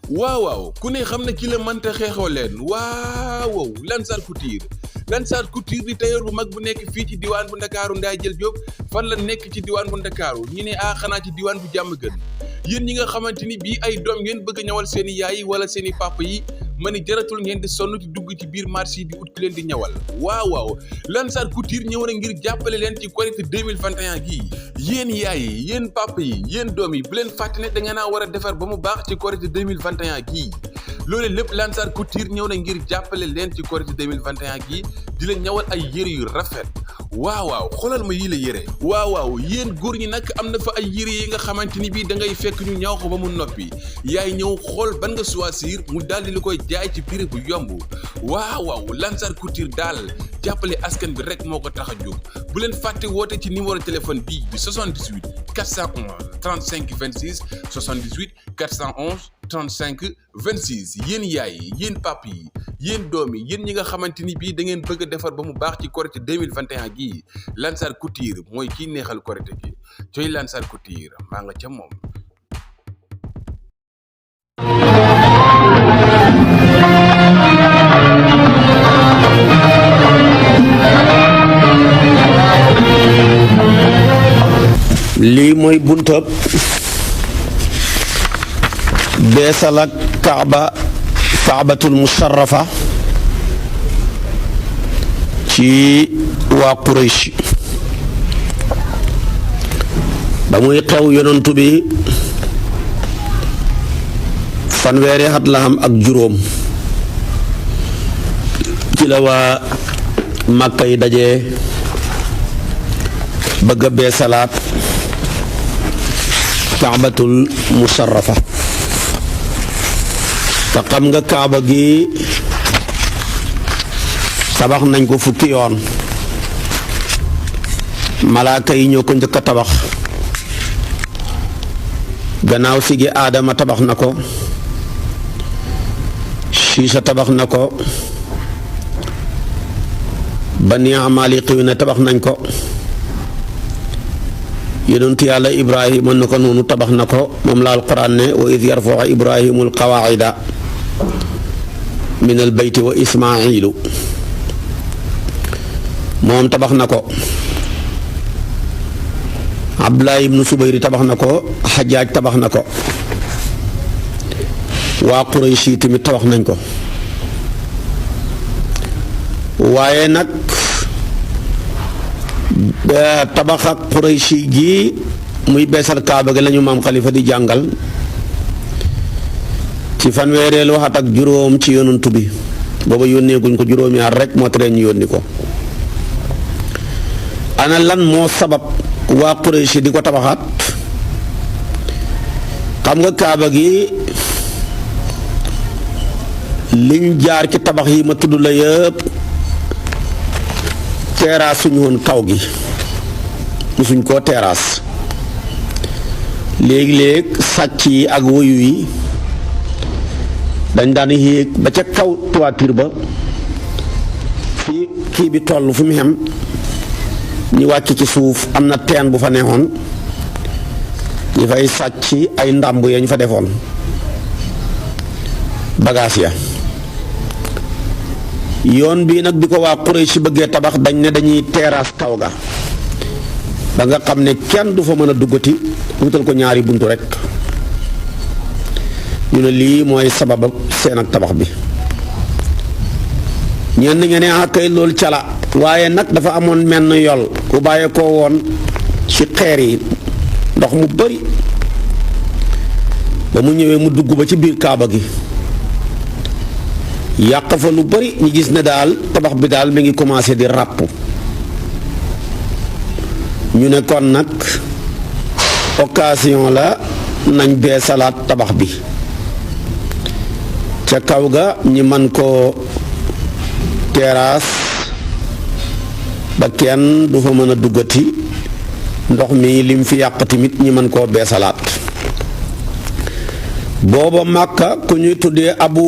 waaw ku ne xam na ki la mënta xeexoo leen waaw Lansar Couture Lansar Couture di tailleur bu mag bu nekk fii ci diwaan bu Ndakaaru Ndaa Jël Jóob fan la nekk ci diwaan bu Ndakaaru ñu ne xanaa ci diwaan bu jàmm gën yéen ñi nga xamante ni bii ay doom ngeen bëgg a ñawal seen i yaay wala seen i papa yi ma ni jaratul ngeen di sonn di dugg ci biir marché yi di ut ki leen di ñawal waaw Lansar Couture ñëw na ngir jàppale leen ci Korité 2021 gii yéen yaay yi yéen papa yi yéen doom yi bu leen fàtte ne da ngeen a war a defar ba mu baax ci Korité 2021 gii loolu lépp Lansar Couture ñëw na ngir jàppale leen ci Korité 2021 gii di leen ñawal ay yëre yu rafet waaw xoolal ma yii la yëre waaw yéen góor ñi nag am na fa ay yëre yi nga xamante ni bii da ngay fekk ñu ñaw ko ba mu noppi yaay ñëw xool ban nga choisir mu daal di lu koy jaay ci prix bu yomb waaw Lansar Couture daal jàppale askan bi rek moo ko tax a jóg bu leen fàtte woote ci numéro téléphone bii bi 78 411 35 26 78 411 35 26 yéen yaay yi yéen pap yi yéen doom yi yéen ñi nga xamante ni bii da ngeen bëgg a defar ba mu baax ci Korité 2021 gii Lansar Couture mooy kiy neexal Korité gi coy Lansar Couture maa nga ca moom. lii mooy buntab beesal ak kaabatul musharrafa ci waa Quraysh ba muy xew yonantu bi fanweeri at la am ak juróom ci la waa Màkka yi dajee bëgg a beesalaat kaabatul musharrafa te xam nga kaaba gi tabax nañ ko fukki yoon malaaka yi ñoo ko njëkk a tabax gannaaw si gi aadama tabax na ko siisa tabax na ko bani amaliqiina tabax nañ ko yonent yàlla ibrahima na ko noonu tabax na ko moom la alquran ne wa id yarfau ibrahimu alqawaida min albayti wa ismailu moom tabax na ko abdulahi ibnu subayri tabax na ko xajaaj tabax na ko waa qurayshi tamit tabax nañ ko waaye nag tabax ak Qurayshi gi muy beesal kaaba gi lañu maam xalifa di jàngal ci fanweereelu waxat ak juróom ci yonantu bi booba yónnee guñ ko juróomi at rek moo tere ñu yónni ko ana lan moo sabab waa Qurayshi di ko tabaxaat xam nga kaaba gi liñ jaar ci tabax yi ma tudd la yëpp terrasse suñu woon kaw gi musuñ koo terrasse léegi-léeg sàcc yi ak woyu yi dañ daan yéeg ba ca kaw toiture ba fii kii bi toll fu mu xem ñu wàcc ci suuf am na teen bu fa neexoon ñu fay sàcc ay ndàmb ya ñu fa defoon bagaas ya yoon bii nag bi ko waa Quraysh bëggee tabax dañ ne dañuy terrasse kaw ga ba nga xam ne kenn du fa mën a duggati wutal ko ñaari buntu rek ñu ne lii mooy sabab seen ak tabax bi ñenn ngeen ne kay loolu cala waaye nag dafa amoon menn yol bu bàyyee koo woon ci xeer yi ndox mu bari ba mu ñëwee mu dugg ba ci biir kaaba gi yàq fa lu bari ñu gis ne daal tabax bi daal mi ngi commencé di ràpp ñu ne kon nag occasion la nañ beesalaat tabax bi ca kaw ga ñi man koo terrasse ba kenn du fa mën a duggati ndox mi lim fi yàq tamit ñi mën koo beesalaat booba Màkka ku ñuy tuddee Abu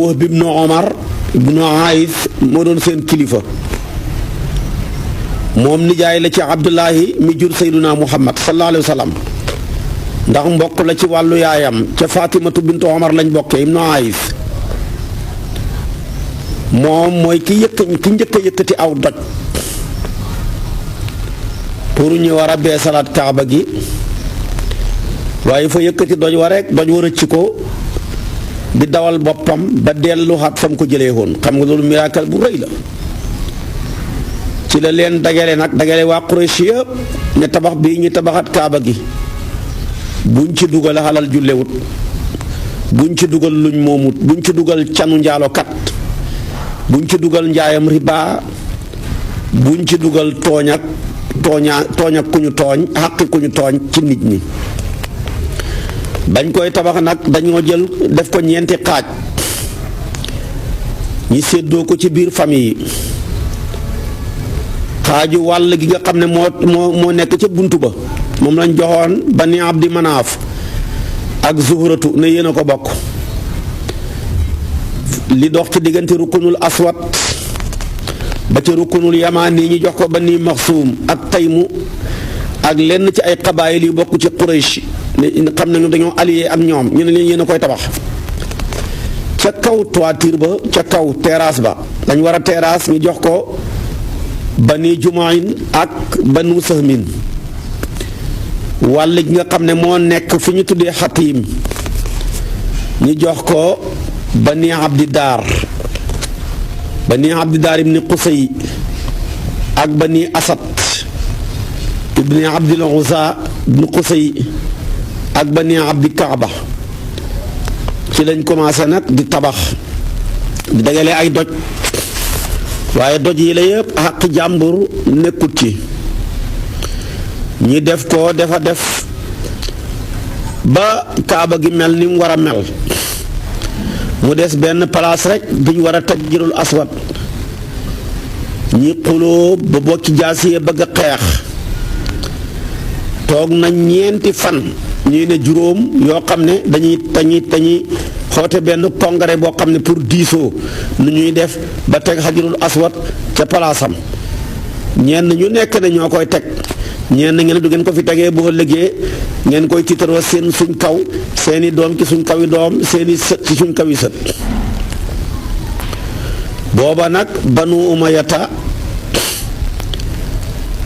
Wahb ibnu Omar ibnu Aïs moo doon seen kilifa moom nijaay la ci Abdullahi mi jur Sayyiduna Muhammad sallallahu alayhi wa sallam ndax mbokk la ci wàllu yaayam ca Fatimatu bintu Omar lañ bokkee ibnu Aïs moom mooy ki njëkk a yëkkati aw doj pour ñu war a beesalaat kaaba gi waaye fa yëkkati doj wa rek doj wa rëcc ko di dawal boppam ba dellu xat fam ko jëlee woon xam nga loolu miracle bu rëy la ci la leen dagale waa Quraysh yëpp ne tabax bii ñu tabaxat kaaba gi buñ ci dugal xalal jullewut buñ ci dugal luñ moomut buñ ci dugal canu njaalokat buñ ci dugal njaayam riba buñ ci dugal tooñ ak ku ñu tooñ xaqi ku ñu tooñ ci nit ñi. bañ koy tabax nag dañoo jël def ko ñeenti xaaj ñi séddoo ko ci biir famille yi xaaju wàll gi nga xam ne moo nekk ca buntu ba moom lañ joxoon Bani Abdi Manaaf ak Zuhratu ne yéen a ko bokk li dox ci diggante rukkunul aswad ba ci rukkunul yamaani ñi jox ko Bani Maxsuum ak Taymu ak lenn ci ay qabaayil yu bokk ci Quraysh ne xam nañu dañoo allié ak ñoom ñu ne leen yéen a koy tabax ca kaw toiture ba ca kaw terrasse ba dañ war a terrasse ñu jox ko Bani Jumayn ak Banu Sahmin wàll gi nga xam ne moo nekk fi ñu tuddee Xatiim ñu jox ko Bani Abdidaar ibni Qusay ak Bani Asad ibni Abdil Uzza ibni Qusay ak Bani Abdi Kaaba ci lañ commencé nag di tabax di dagale ay doj waaye doj yi la yëpp xaq jàmbur nekkut ci ñi def ko dafa def ba kaaba gi mel ni mu war a mel mu des benn place rek bi ñu war a tajjirul aswad ñi xuloo ba bokki jaasiyee bëgg a xeex toog nañ ñeenti fan ñuy ne juróom yoo xam ne dañuy xoote benn congrès boo xam ne pour diisoo nu ñuy def ba teg xajirul aswad ca palaasam ñenn ñu nekk ne ñoo koy teg ñenn ngeen du ngeen ko fi tegee boo ëllëgee ngeen koy tiitaroo suñ kaw seeni doom ci suñ kawi doom seeni sët ci suñ kawi sët booba nag Banu Umayyata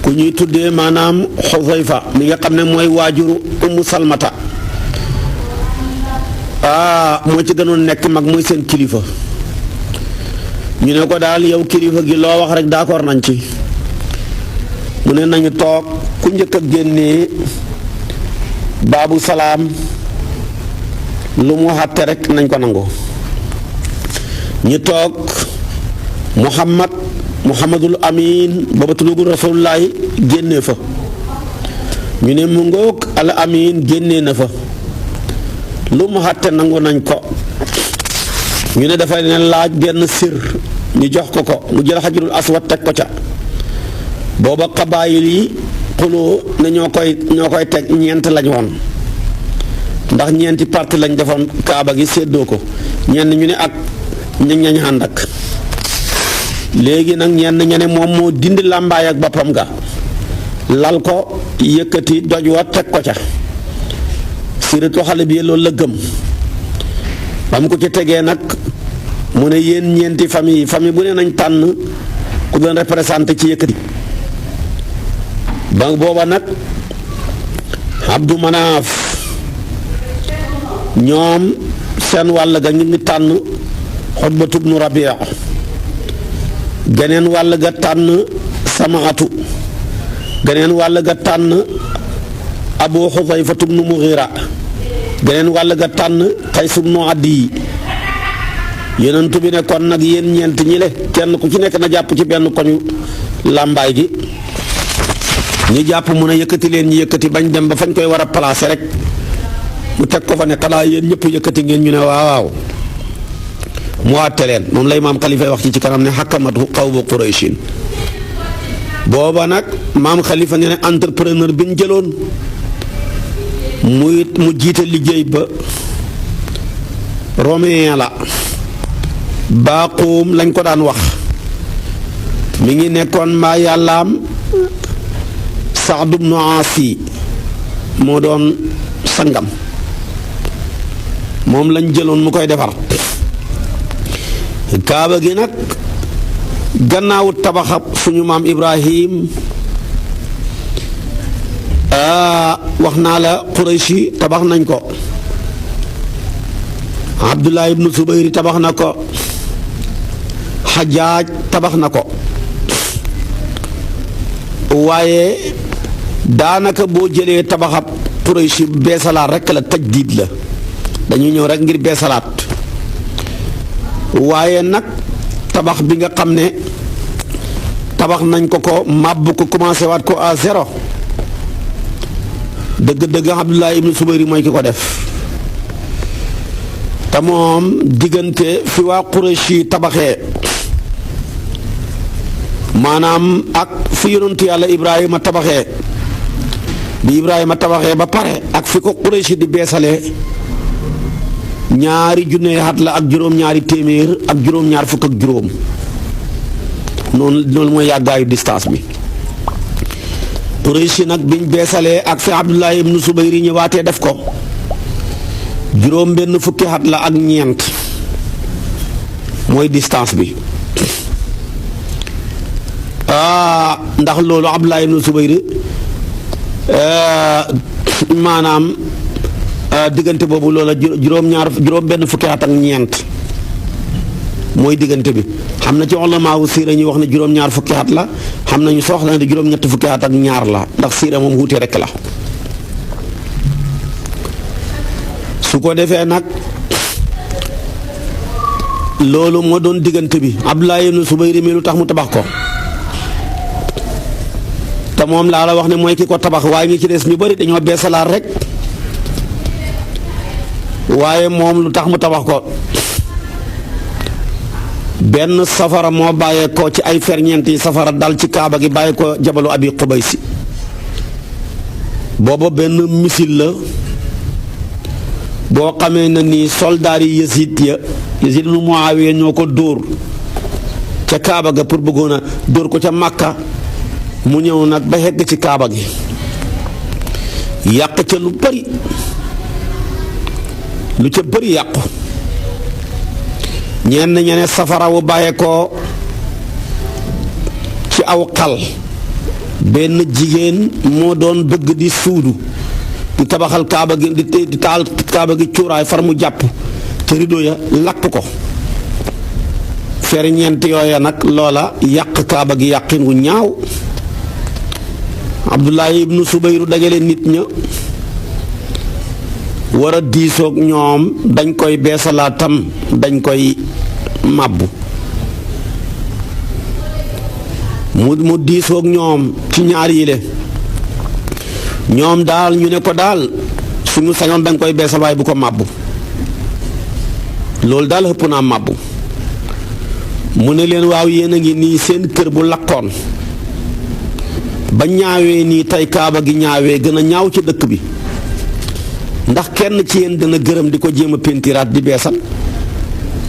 ku ñuy tuddee maanaam Xusayfa mi nga xam ne mooy waajuru Ummu Salmata moo ci gënoon nekk mag mooy seen kilifa ñu ne ko daal yow kilifa gi loo wax rek d'accord nañ ci mu ne nañu toog ku njëkk a génnee baabu salaam lu mu xàtte rek nañ ko nangu ñu toog Muhammadul Amin booba tuddugul Rasulullaahi génnee fa ñu ne mu ngoog al Amin génnee na fa lu mu xàtte nangu nañ ko ñu ne dafa leen laaj benn sir ñu jox ko mu jël xajarul aswad teg ko ca booba qabaayil yi xuloo ne ñoo koy teg ñeent lañ woon ndax ñeenti parti lañ defoon kaaba gi séddoo ko ñenn ñu ne ak ñañ ànd ak léegi nag ñenn ña ne moom moo dindi làmbaay ak boppam ga lal ko yëkkati doj wa teg ko ca siratu xale bi loolu la gëm ba mu ko ci tegee nag mu ne yéen ñeenti famille bu ne nañ tànn ku doon représenté ci yëkkati ba booba nag Abdu Manaaf ñoom seen wàll ga ñu ngi tànn Xutbatu bnu Rabia geneen wàll ga tànn Samaatu geneen wàll ga tànn Abu Xudayfatu bnu Mughira geneen wàll ga tànn Qays bnu Adi yonent bi ne kon nag yéen ñeent ñi le kenn ku ci nekk na jàpp ci benn koñu làmbaay gi ñu jàpp mun a yëkkati leen ñu yëkkati bañ dem ba fañ koy war a placer rek mu teg ko fa ne xanaa yéen ñëpp yëkkati ngeen ñu ne waaw mu àtte leen moom lay maam Khalifa wax ci kanam ne xakkamatu qawmu Qurayshin booba nag maam Khalifa ne entrepreneur bi ñu jëloon mu jiite liggéey ba romain la Baaquum lañ ko daan wax mi ngi nekkoon maa yàllaam Saad ibnu Aasi moo doon sangam moom lañ jëloon mu koy defar. kaaba gi nag gannaaw tabaxab suñu maam Ibrahim wax naa la Qurayshi tabax nañ ko, Abdullah ibnu Zubayr tabax na ko, Xajaaj tabax na ko, waaye daanaka boo jëlee tabaxab Qurayshi beesalaat rekk la, tajdiid la, dañuy ñëw rekk ngir beesalaat. waaye nag tabax bi nga xam ne tabax nañ ko màbb ko commencé waat ko à zéro, dëgg-dëgg Abdullah ibnu Zubayr mooy ki ko def. te moom diggante fi waa Qurayshi tabaxee maanaam ak fi yonentu yàlla Ibrahima tabaxee, bi Ibrahima tabaxee ba pare ak fi ko Qurayshi di beesalee ñaari junne at la ak juróom-ñaari téeméer ak juróom-ñaar fukk ak juróom, noonu mooy yàggaayu distance bi. Qurayshi nag biñ beesalee ak fi Abdullah ibnu Zubayr ñëwaatee def ko juróom benn fukki at la ak ñeent mooy distance bi. ndax loolu Abdullah ibnu Zubayr maanaam diggante boobu loola juróom benn fukki at ak ñeent mooy diggante bi. xam na ci ulamaa wu siira ñuy wax ne juróom-ñaar fukki at la, xam nañu soxla ne juróom-ñetti fukki at ak ñaar la, ndax siira moom wuute rekk la. su ko defee nag loolu moo doon diggante bi. Abdullah ibn Zubayr mi lu tax mu tabax ko te moom laa la wax ne mooy ki ko tabax, waaye ñi ci des ñu bari dañoo beesalaat rek. waaye moom lu tax mu tabax ko benn safara moo bàyyee ko ci ay ferñeent yi safara dal ci kaaba gi bàyyi ko jabalu Abi Qubays. booba benn missile la boo xamee na ni soldaar yi Yazid ibnu Muawiya ñoo ko dóor ca kaaba ga pour bëggoon a dóor ko ca Makka, mu ñëw nag ba xegg ci kaaba gi yàq ca lu ca bëri yàqu. ñenn ñene safara wu bàyyee ko ci aw xal, benn jigéen moo doon bëgg di suudu di tabaxal kaaba gi di taal kaaba gi cuuraay, far mu jàpp te rido ya lakk ko. ferñeent yooya nag loola yàq kaaba gi yàqin wu ñaaw. Abdullah ibnu Zubayr dajale nit ña war a diisoog ñoom, dañ koy beesalaatam, dañ koy màbbu. mu diisoog ñoom ci ñaar yile, ñoom daal ñu ne ko daal suñu sañoon dañ koy beesal waaye bu ko màbbu, loolu daal ëpp naa màbbu. mu ne leen waaw yéen a ngi nii seen kër bu lakkoon ba ñaawee nii tey kaaba gi ñaawee gën a ñaaw ci dëkk bi, ndax kenn ci yéen dana gërëm di ko jéem a pentiraat di beesal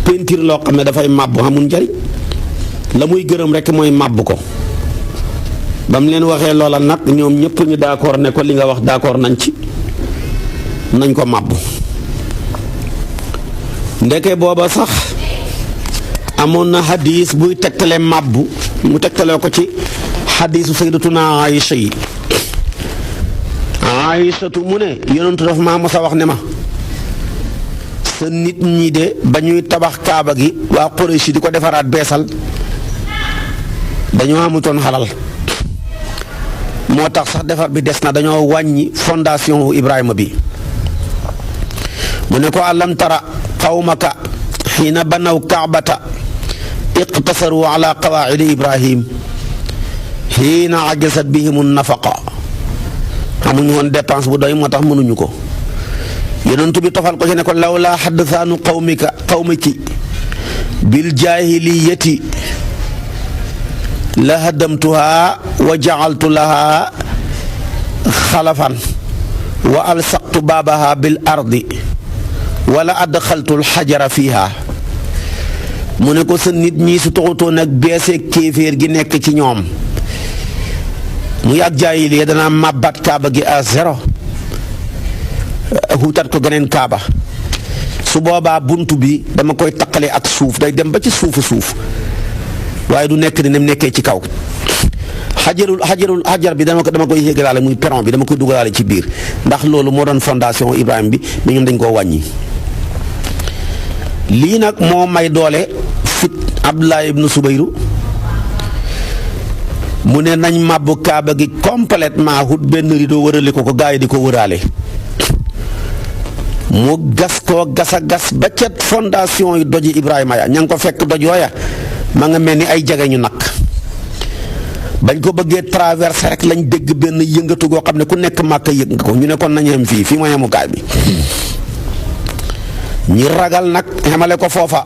pentir loo xam ne dafay màbb amul njariñ, la muy gërëm rekk mooy màbb ko. ba mu leen waxee loola nag ñoom ñëpp ñu d'accord ne ko li nga wax d'accord nañ ci, nañ ko màbb. ndeke booba sax amoon na hadis buy tegtale màbb, mu tegtalee ko ci hadisu sayyidatuna Aïcha yi. Aïchatu mu ne yonentu dafa maa mos a wax ne ma sa nit ñi de ba ñuy tabax kaaba gi waa Quraysh di ko defaraat beesal dañoo amutoon xalal, moo tax sax defar bi des na, dañoo wàññi fondation wu Ibrahima bi. mu ne ko alam tara qawmaka xiina banaw kaabata iqtasaru ala qawaacidi Ibrahim xiina ajasat bihim nafaqa. amuñu woon dépense bu doy moo tax mënuñu ko. yonent bi tofal ko ci ne ko lawlaa xaddasaanu qawmiki bil jaahiliyati la hadamtuha wa jacaltu laha xalafan wa alsaqtu baabaha bil ardi wala adxaltu lxajara fiha. mu ne ko sa nit ñi su taxutoon ak beesee kéeféer gi nekk ci ñoom mu yàgg jaahiliya danaa màbbat kaaba gi à zéro, xuutat ko geneen kaaba su boobaa bunt bi dama koy taqale ak suuf day dem ba ci suuf waaye du nekk ni nem nekkee ci kaw xajar bi dama koy yéegalaale muy perron bi dama koy dugalaale ci biir ndax loolu moo doon fondation Ibrahima bi mais ñoom dañ koo wàññi. lii nag moo may doole fit Abdullah ibnu Subayru mu ne nañ màbbu kaaba gi complètement hut benn rideau wërale ko gaa yi di ko wëraale mu gas koo gas a gas ba ca fondation yi doji Ibrahima ya ña ngi ko fekk doj yooya ma nga mel ni ay jege ñu nag bañ ko bëggee traversé rek lañ dégg benn yëngatu goo xam ne ku nekk màkk yëg nga ko ñu ne kon nañ xem fii mooy xemukaay bi ñi ragal nag xemale ko foofa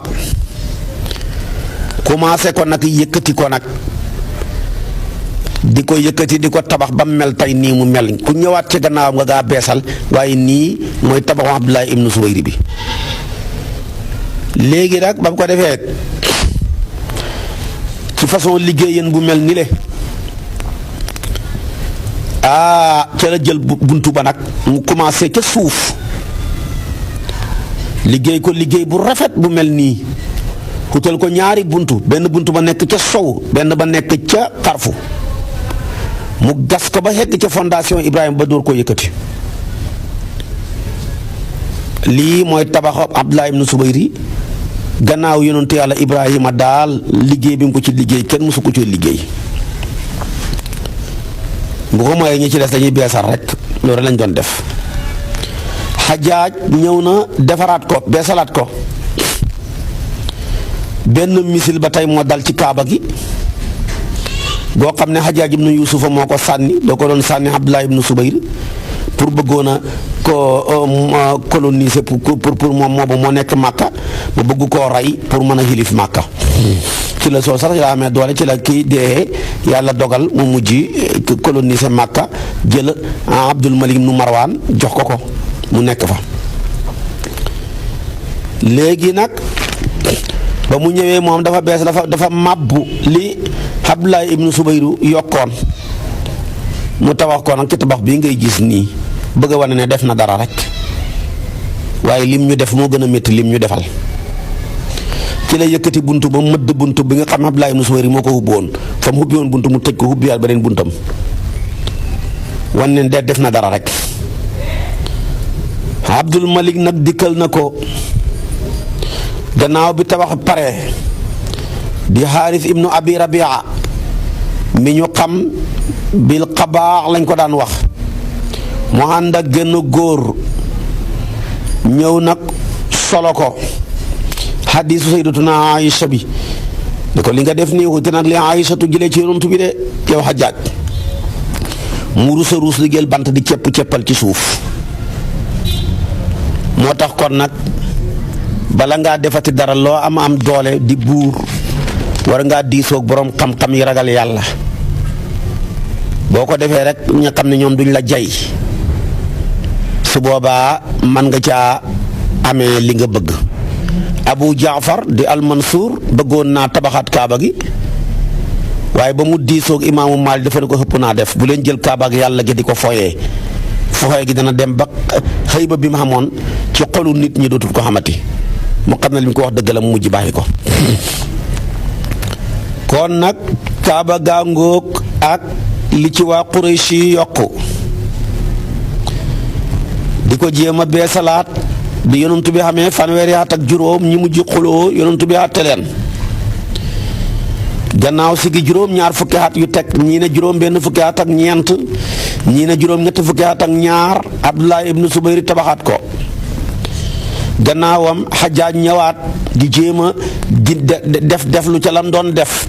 commencé ko nag yëkkati ko nag di ko yëkkati di ko tabax ba mu mel tey nii mu mel ku ñëwaat ci gannaawam nga gaa beesal waaye nii mooy tabaxu Abdullah ibnu Subayri bi léegi nag ba mu ko defee ci façon liggéeyeen bu mel ni le ca la jël buntu ba nag mu commencé ca suuf liggéey ko liggéey bu rafet bu mel nii xutal ko ñaari buntu benn buntu ba nekk ca sow benn ba nekk ca xarfu mu gas ko ba xegg ca fondation Ibrahima ba dóor koo yëkkati lii mooy tabaxu Abdullah ibnu Subayri gannaaw yonentu yàlla Ibrahima daal liggéey bi mu ko ci liggéey kenn mësu ko ci liggéey bu ko mooyee ñi ci des dañuy beesal rek loolu lañ doon def Xajaaj ñëw na defaraat ko beesalaat ko benn misil ba tey moo dal ci kaaba gi boo xam ne Xajaaj ibnu Yuusufa moo ko sànni doo ko doon sànni Abdullah ibnu Subayr pour bëggoon a ko coloniser pour moom moobu moo nekk Màkka mu bëgg koo rey pour mën a xilif Màkka ci la soo sax yaa amee doole ci la kii dee yàlla dogal mu mujj coloniser Màkka jël Abdul Malik ibnu Marwaan jox ko mu nekk fa léegi nag ba mu ñëwee moom dafa bees dafa màbbu li Abdullah ibnu Subayru yokkoon mu tabax ko nag ci tabax bii ngay gis nii bëgg a wane ne def na dara rek waaye lim ñu def moo gën a métti lim ñu defal ci la yëkkati buntu ba mëdd buntu bi nga xam ne Abdullah ibnu Subayru moo ko hubbi woon fa mu hubbi woon buntu mu tëj ko hubbi yaat beneen buntam wan ne def na dara rek Abdul Malik nag dikkal na ko gannaaw bi tabax pare di Xaaris ibnu Abi Rabia mi ñu xam bil xabaax lañ ko daan wax mu ànd ak genn góor ñëw nag solo ko xadiisu sayyidatuna Aïcha bi ne ko li nga def nii wuute nag li Aïchatu jëlee ci yonent bi de yow Xajaaj mu rusa ruus li jël bant di ceppal ci suuf moo tax kon nag bala ngaa defati dara loo am doole di buur war ngaa diisoog boroom xam-xam yi ragal yàlla boo ko defee rek ña xam ne ñoom duñ la jay su boobaa man nga caa amee li nga bëgg Abu Jaafar di Almansuur bëggoon naa tabaxaat kaaba gi waaye ba mu diisoog imaamu Maalik dafa ne ko xëpp naa def bu leen jël kaaba gi yàlla gi di ko foyee gi dana dem ba xëy ba bi mu xamoon ci xolu nit ñi dootul ko xamati mu xam ne li mu ko wax dëgg la mu mujj bàyyi ko kon nag kaaba gaa ngóog ak li ci waa Quraysh yi yokku di ko jéem a beesalaat bi yonent bi xamee fanweeri at ak juróom ñi mujj xuloo yonent bi àtte leen gannaaw si gi juróom ñaar fukki at yu teg ñii ne juróom benn fukki at ak ñeent ñii ne juróom ñetti fukki at ak ñaar Abdullah ibnu Subayr tabaxaat ko gannaawam Xajaaj ñëwaat di jéem a di def lu ca lam doon def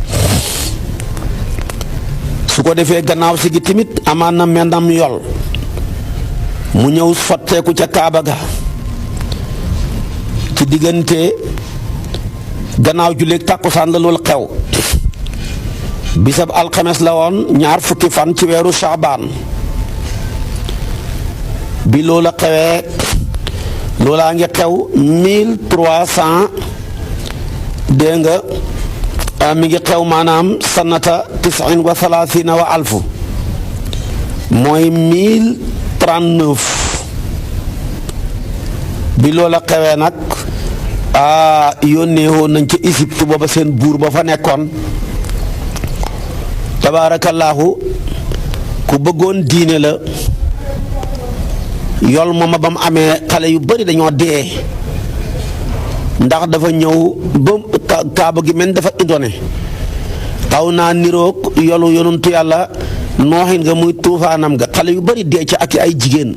su ko defee gannaaw si gi tamit amaan na mendam yol mu ñëw sotteeku ca Kaaba ga ci diggante gannaaw julleeg tàkkusaan la loolu xew bisab alxames la woon ñaar fukki fan ci weeru Shaabaan bi loola xewee loolaa ngi xew 1300 dégg nga mi ngi xew maanaam sanata 39 wa alfu mooy 1039 bi loola xewee nag yónnee woon nañ ca Égypte booba seen buur ba fa nekkoon tabaarakallaahu ku bëggoon diine la. yol mooma ba mu amee xale yu bari dañoo dee ndax dafa ñëw ba kaaba gi mel dafa indone xaw naa niroog yolu yonuntu yàlla nooxin nga muy tuufaanam nga xale yu bari dee ci ak ay jigéen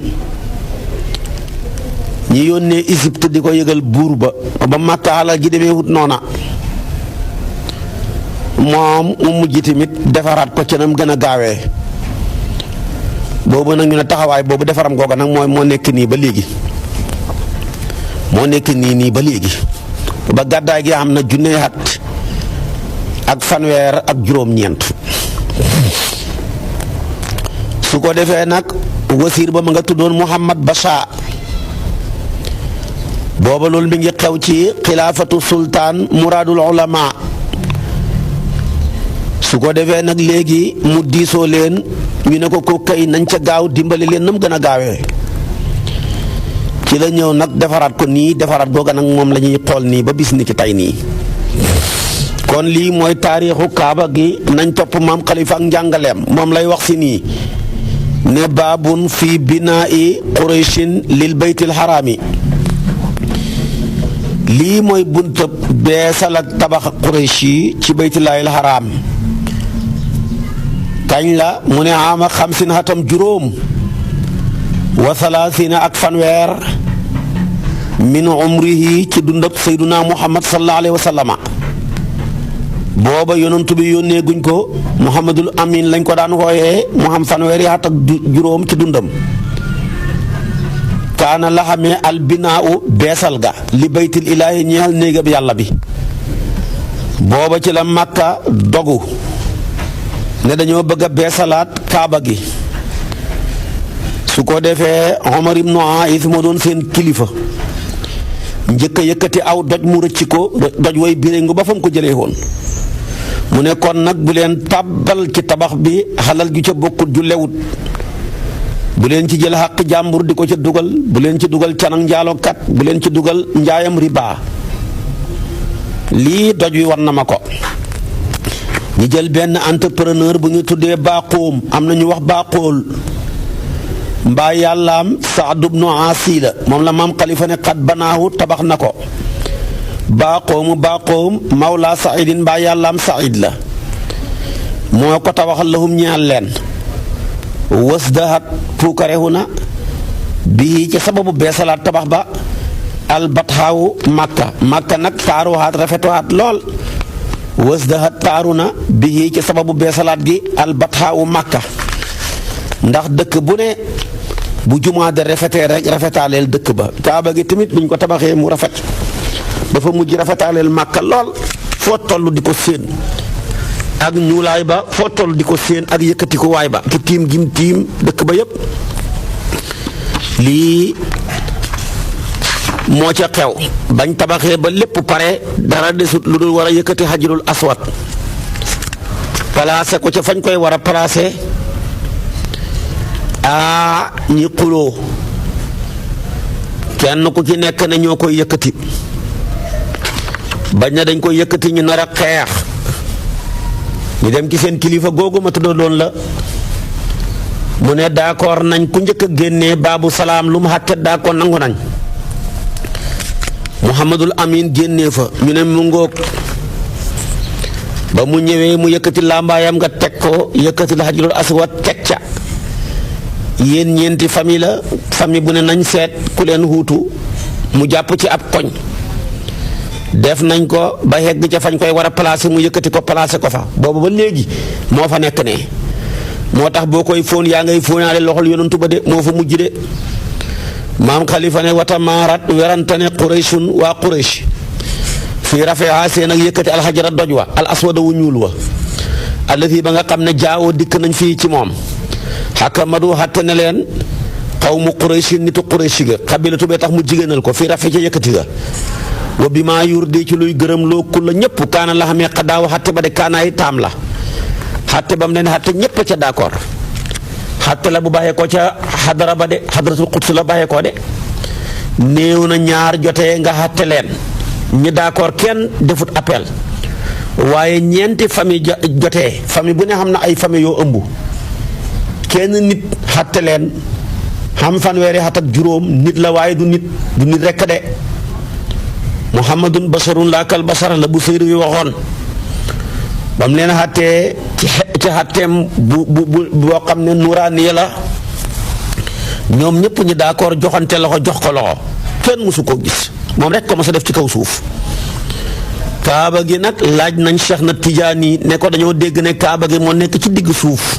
ñi yónnee Égypte di ko yëgal buur ba Makka alal ji demee wut noona moom mu mujj tamit defaraat ko ci nam gën a gaawee boobu nag ñu ne taxawaay boobu defaram googa nag moo nekk nii ba léegi moo nekk nii ba léegi ba gàddaay gi am na junne at ak fanweer ak juróom-ñeent su ko defee nag wasiir ba ma nga tuddoon Muhammad Basha booba loolu mi ngi xew ci xilaafatu sultaan muraadul ulama su ko defee nag léegi mu diisoo leen ñu ne ko kay nañ ca gaaw dimbali leen nam gën a gaawee ci la ñëw nag defaraat ko nii defaraat googa nag moom la ñuy xool nii ba bis ni ci tey nii kon lii mooy taarixu kaaba gi nañ topp maam Xalifa ak njàngaleem moom lay wax si nii ne baabun fi binaa'i qurayshin lil baytil xaraami lii mooy buntab beesal ak tabax quraysh yi ci baytillaahil xaraam kañ la mu ne ama xamsin xatam juróom wa salaasina ak fanweer min umrihi ci dundab sayduna muhammad sallallahu alayhi wa sallama booba yonantu bi yónnee guñ ko muhammadul amin lañ ko daan wooyee mu xam fanweeri xat ak juróom ci dundam kaana la xamee al binaaw beesal ga li baytil ilaahi ñeexal néegab yàlla bi booba ci la Makka dogu ne dañoo bëgg a beesalaat kaaba gi su ko defee Omar ibnu Aïs moo doon seen kilifa njëkk a yëkkati aw doj mu rëcc ko doj way biréngu ba fa mu ko jëlee woon mu ne kon nag bu leen tàbbal ci tabax bi xalal ju ca bokkut ju lewut bu leen ci jël xàq jàmbur di ko ca dugal bu leen ci dugal canang njaalokat bu leen ci dugal njaayam riba lii doj wi war na ma ko ñu jël benn entrepreneur bu ñu tuddee Baqoom am na ñu wax Baqool mbaa yàllaam Saad ibnu Aasi la moom la maam Xalifa ne xat banaahu tabax na ko Baqoom mawla Saidin mbaa yàllaam Said la moo ko tabaxal lahum ñaal leen wasdahat puukarehu na bii ci sababu beesalaat tabax ba albatxaawu Makka nag taaruwaat rafetuwaat lool wasdahat taaru na bii ci sababu beesalaat gi albatxaawu Makka ndax dëkk bu ne bu jumaa de rafetee rek rafetaaleel dëkk ba kaaba gi tamit buñ ko tabaxee mu rafet dafa mujj rafetaaleel Makka lool foo toll di ko séen ak ñuulaay ba foo toll di ko séen ak yëkkati ko waay ba ki tiim gim tiim dëkk ba yépp lii moo ca xew bañ tabaxee ba lépp pare dara desut lu dul war a yëkkati xajarul aswad placé ko ca fañ koy war a placé ñi xuloo kenn ku ci nekk ne ñoo koy yëkkati bañ na dañ koy yëkkati ñu nar a xeex ñu dem ci seen kilifa googu ma tuddoon la mu ne d'accord nañ ku njëkk a génnee baabu salaam lu mu xàtte d'accord nangu nañ Muhammadul Amin génnee fa ñu ne mu ngoog ba mu ñëwee mu yëkkati làmbaayam nga teg ko yëkkati la xajarul aswad teg ca yéen ñeenti famille bu ne nañ seet ku leen huutu mu jàpp ci ab koñ def nañ ko ba yegg ca fañ koy war a placer mu yëkkati ko placer ko fa boobu ba léegi moo fa nekk ne moo tax boo koy fóon yaa ngay fóonaale loxol yonantu ba de moo fa mujj de maam Xalifa ne watamaarat werantane Qurayshun waa Quraysh fii rafeha seen ak yëkkati alxajara doj wa al aswada wu ñuul wa allati ba nga xam ne jaawoo dikk nañ fii ci moom xakamadu xatte ne leen xawmu Qurayshin nitu Quraysh ga xabilatu bee tax mu jigéenal ko fii rafe ca yëkkati ga wa bi maa yur di ci luy gërëm loo kul la ñëpp kaana la xamee xadaaw xatte ba de kaanaay taam la xatte ba mu leen xatte ñëpp ca d'accord xatte la bu bàyyee ko ca xadara ba de xadaratul quds la bàyyee ko de néew na ñaar jotee nga xàtte leen ñi d'accord kenn defut appel waaye ñeenti famille jotee famille bu ne xam na ay famille yoo ëmb kenn nit xàtte leen xam fanweeri xat ak juróom nit la waaye du nit rekk de muhammadun basarun laa kal basar la bu séeru yi waxoon ba mu leen xàttee ci xàtteem bu boo xam ne nuraaniya la ñoom ñëpp ñi d'accord joxante loxo jox ko loxo kenn mësu koo gis moom rek ko ma sa def ci kaw suuf kaaba gi nag laaj nañ Cheikh na Tijaani ne ko dañoo dégg ne kaaba gi moo nekk ci digg suuf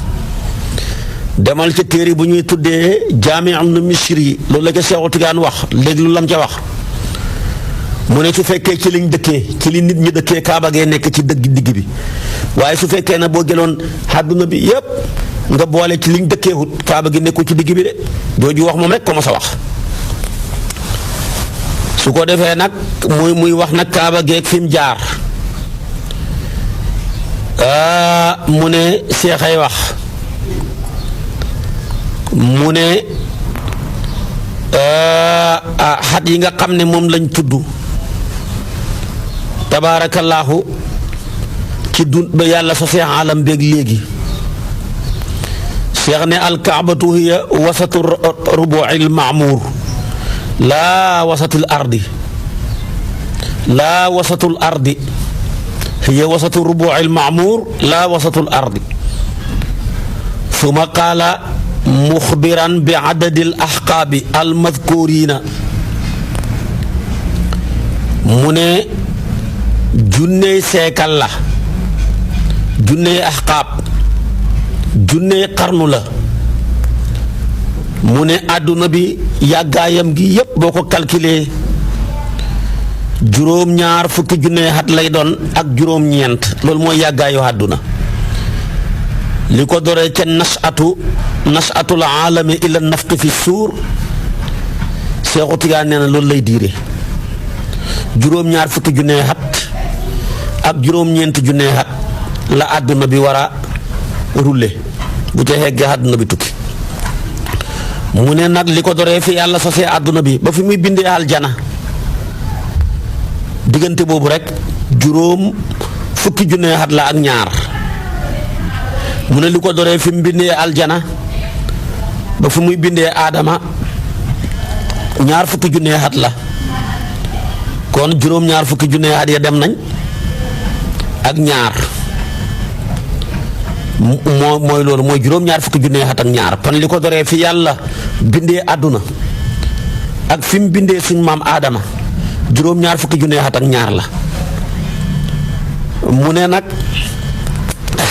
demal ca téere bu ñuy tuddee Jaami'ul Misri loolu la ca Cheikhu Tijaan wax léegi lu lam ca wax mu ne su fekkee ci liñ dëkkee ci li nit ñi dëkkee kaaba gee nekk ci digg bi waaye su fekkee ne boo jëloon àdduna bi yépp nga boole ci liñ dëkkeewut kaaba gi nekkul ci digg bi de jooju wax moom rek ko ma sa wax su ko defee nag muy wax nag kaaba geeg fi mu jaar mu ne seex ay wax mu ne xat yi nga xam ne moom lañ tudd tabaarakallaahu ci dund ba yàlla sosee alam beeg léegi seex ne alkaabatu hiya wasatu rubuil maamuur laa wasatul ardi laa wasatul ardi hiya wasatu rubuil maamuur laa wasatul ardi suma qaala muxbiran bi adadil axqaabi almadkurina mu ne junney seekal la junney axqaab junney xarnu la mu ne àdduna bi yàggaayam gi yépp boo ko calculer juróom-ñaar fukki junney xat lay doon ak juróom-ñeent loolu mooy yàggaayu àdduna li ko doree ca nasatul aalami ila nafqi fi suur Seexu Tijaan nee na loolu lay diire juróom-ñaar fukki junney xat ak juróom-ñeent junney xat la àdduna bi war a rulle bu ca xeggee àdduna bi tukki mu ne nag li ko doree fi yàlla sosee àdduna bi ba fi muy bindee aljana diggante boobu rek juróom fukki junney xat la ak ñaar mu ne li ko doree fi mu bindee aljana ba fi muy bindee aadama ñaar fukki junney xat la kon juróom-ñaar fukki junney xat ya dem nañ ak ñaar mooy loolu mooy juróom-ñaar fukki junney xat ak ñaar kon li ko doree fi yàlla bindee àdduna ak fi mu bindee suñ maam aadama juróom-ñaar fukki junney xat ak ñaar la mu ne nag